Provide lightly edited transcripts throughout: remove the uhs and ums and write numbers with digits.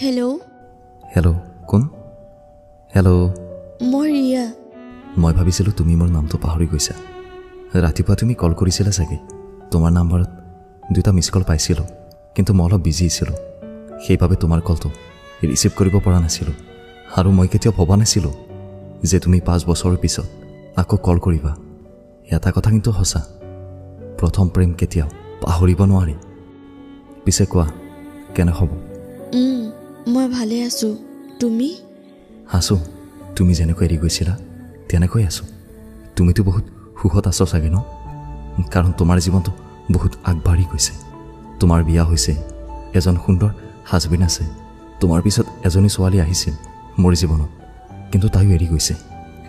Hello'. Hello', কোন? Hello', মই ৰিয়া। মই ভাবিছিলোঁ তুমি মোৰ নামটো পাহৰি গৈছা। ৰাতিপুৱা তুমি কল কৰিছিলা চাগে। তোমাৰ নাম্বাৰত দুটা মিছ কল পাইছিলোঁ, কিন্তু মই অলপ বিজি আছিলোঁ, সেইবাবে তোমাৰ কলটো ৰিচিভ কৰিব পৰা নাছিলোঁ। আৰু মই কেতিয়াও ভবা নাছিলোঁ যে তুমি 5 বছৰৰ পিছত আকৌ কল কৰিবা। এটা কথা কিন্তু সঁচা, প্ৰথম প্ৰেম কেতিয়াও পাহৰিব নোৱাৰি। পিছে কোৱা, কেনে হ'ব? মই ভালে আছোঁ, তুমি? আছোঁ, তুমি যেনেকৈ এৰি গৈছিলা তেনেকৈ আছোঁ। তুমিতো বহুত সুখত আছ চাগে ন? কাৰণ তোমাৰ জীৱনটো বহুত আগবাঢ়ি গৈছে। তোমাৰ বিয়া হৈছে, এজন সুন্দৰ হাজবেণ্ড আছে। তোমাৰ পিছত এজনী ছোৱালী আহিছিল মোৰ জীৱনত, কিন্তু তাইও এৰি গৈছে।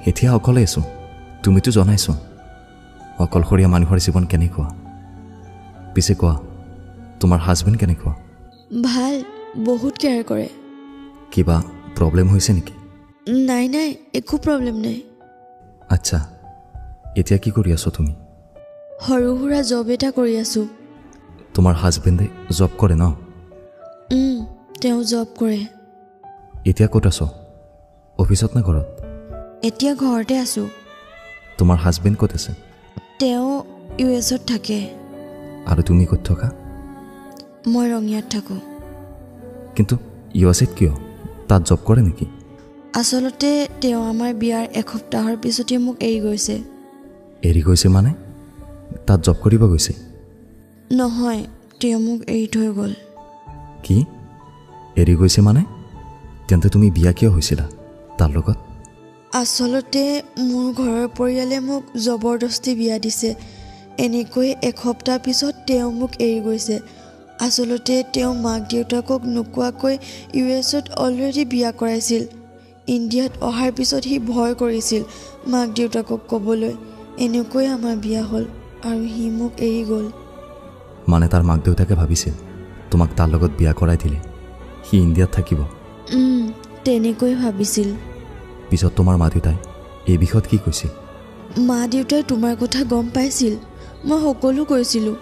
এতিয়া অকলে আছোঁ। তুমিতো জনাইছোন অকলশৰীয়া মানুহৰ জীৱন কেনেকুৱা। পিছে কোৱা, তোমাৰ হাজবেণ্ড কেনেকুৱা? ভাল, বহুত কেয়াৰ কৰে। কিবা প্ৰব্লেম হৈছে নেকি? নাই নাই, একো প্ৰব্লেম নাই। আচ্ছা, এতিয়া কি কৰি আছ তুমি? সৰু সুৰা জব এটা কৰি আছোঁ। তোমাৰ হাজবেণ্ডে জব কৰে ন? তেওঁ জব কৰে। এতিয়া ক'ত আছ, অফিচত নে ঘৰত? এতিয়া ঘৰতে আছোঁ। তোমাৰ হাজবেণ্ড ক'ত আছে? তেওঁ ইউ এছত থাকে। আৰু তুমি ক'ত থকা? মই ৰঙিয়াত থাকোঁ। কিন্তু ইউ এছ এত কিয়? তাত জব কৰে নেকি? আচলতে তেওঁ আমাৰ বিয়াৰ এসপ্তাহৰ পিছতে মোক এৰি গৈছে। এৰি গৈছে মানে? তাত জব কৰিব গৈছে? নহয়, তেওঁ মোক এৰি থৈ গ'ল। কি, এৰি গৈছে মানে? তেন্তে তুমি বিয়া কিয় হৈছিলা তাৰ লগত? আচলতে মোৰ ঘৰৰ পৰিয়ালে মোক জবৰদস্তি বিয়া দিছে। এনেকৈ এসপ্তাহ পিছত তেওঁ মোক এৰি গৈছে। আচলতে তেওঁ মাক দেউতাকক নোকোৱাকৈ ইউ এছত অলৰেডি বিয়া কৰাইছিল। ইণ্ডিয়াত অহাৰ পিছত সি ভয় কৰিছিল মাক দেউতাকক ক'বলৈ। এনেকৈ আমাৰ বিয়া হ'ল আৰু সি মোক এৰি গ'ল। মানে তাৰ মাক দেউতাকে ভাবিছিল তোমাক তাৰ লগত বিয়া কৰাই দিলে সি ইণ্ডিয়াত থাকিব? তেনেকৈ ভাবিছিল। পিছত তোমাৰ মা দেউতাই এই বিষয়ত কি কৈছিল? মা দেউতাই তোমাৰ কথা গম পাইছিল। মই সকলো কৈছিলোঁ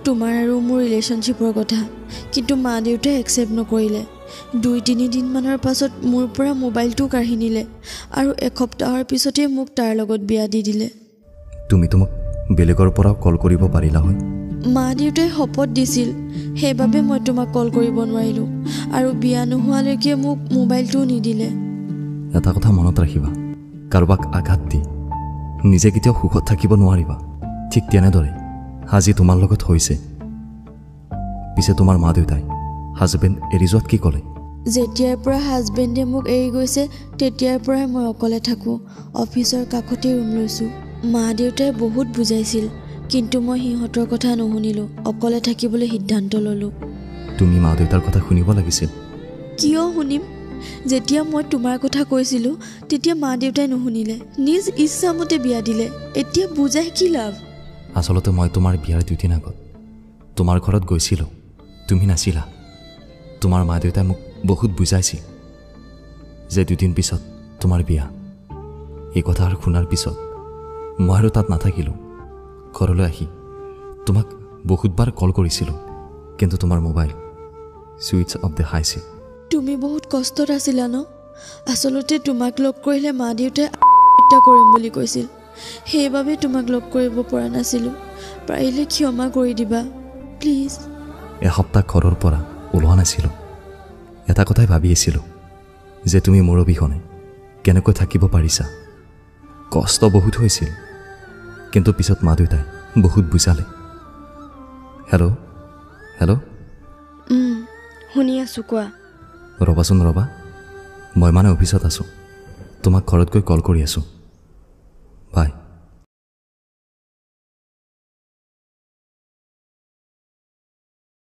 তোমাৰ আৰু মোৰ ৰিলেশ্যনশ্বিপৰ কথা, কিন্তু মা দেউতাই একচেপ্ট নকৰিলে। 2-3 দিনমানৰ পাছত মোৰ পৰা মোবাইলটোও কাঢ়ি নিলে আৰু এসপ্তাহৰ পিছতেই মোক তাৰ লগত বিয়া দি দিলে। তুমিতো মোক বেলেগৰ পৰাও কল কৰিব পাৰিলা হয়। মা দেউতাই শপত দিছিল, সেইবাবে মই তোমাক কল কৰিব নোৱাৰিলোঁ আৰু বিয়া নোহোৱালৈকে মোক মোবাইলটোও নিদিলে। এটা কথা মনত ৰাখিবা, কাৰোবাক আঘাত দি নিজে কেতিয়াও সুখত থাকিব নোৱাৰিবা। ঠিক তেনেদৰে আজি তোমাৰ লগত হৈছে। পিছে তোমাৰ মা দেউতাই হাজবেণ্ড এৰি যোৱাত কি ক'লে? যেতিয়াৰ পৰা হাজবেণ্ডে মোক এৰি গৈছে, তেতিয়াৰ পৰাই মই অকলে থাকোঁ। অফিচৰ কাষতেই ৰুম লৈছোঁ। মা দেউতাই বহুত বুজাইছিল, কিন্তু মই সিহঁতৰ কথা নুশুনিলোঁ। অকলে থাকিবলৈ সিদ্ধান্ত ল'লোঁ। তুমি মা দেউতাৰ কথা শুনিব লাগিছিল। কিয় শুনিম? যেতিয়া মই তোমাৰ কথা কৈছিলোঁ, তেতিয়া মা দেউতাই নুশুনিলে, নিজ ইচ্ছামতে বিয়া দিলে। এতিয়া বুজাই কি লাভ? আচলতে মই তোমাৰ বিয়াৰ দুদিন আগত তোমাৰ ঘৰত গৈছিলোঁ, তুমি নাছিলা। তোমাৰ মা দেউতাই মোক বহুত বুজাইছিল যে দুদিন পিছত তোমাৰ বিয়া। এই কথা আৰু শুনাৰ পিছত মই আৰু তাত নাথাকিলোঁ। ঘৰলৈ আহি তোমাক বহুতবাৰ কল কৰিছিলোঁ, কিন্তু তোমাৰ মোবাইল ছুইচ অফ দেখাইছিল। তুমি বহুত কষ্টত আছিলা ন? আচলতে তোমাক লগ কৰিলে মা দেউতাই হত্যা কৰিম বুলি কৈছিল, সেইবাবে তোমাক লগ কৰিব পৰা নাছিলোঁ। পাৰিলে ক্ষমা কৰি দিবা, প্লিজ। এসপ্তাহ ঘৰৰ পৰা ওলোৱা নাছিলোঁ। এটা কথাই ভাবি আছিলোঁ যে তুমি মোৰ অবিহনে কেনেকৈ থাকিব পাৰিছা। কষ্ট বহুত হৈছিল, কিন্তু পিছত মা দেউতাই বহুত বুজালে। Hello, hello. শুনি আছোঁ, কোৱা। ৰ'বাচোন ৰ'বা, মই মানে অফিচত আছোঁ। তোমাক ঘৰত গৈ কল কৰি আছোঁ। বাই।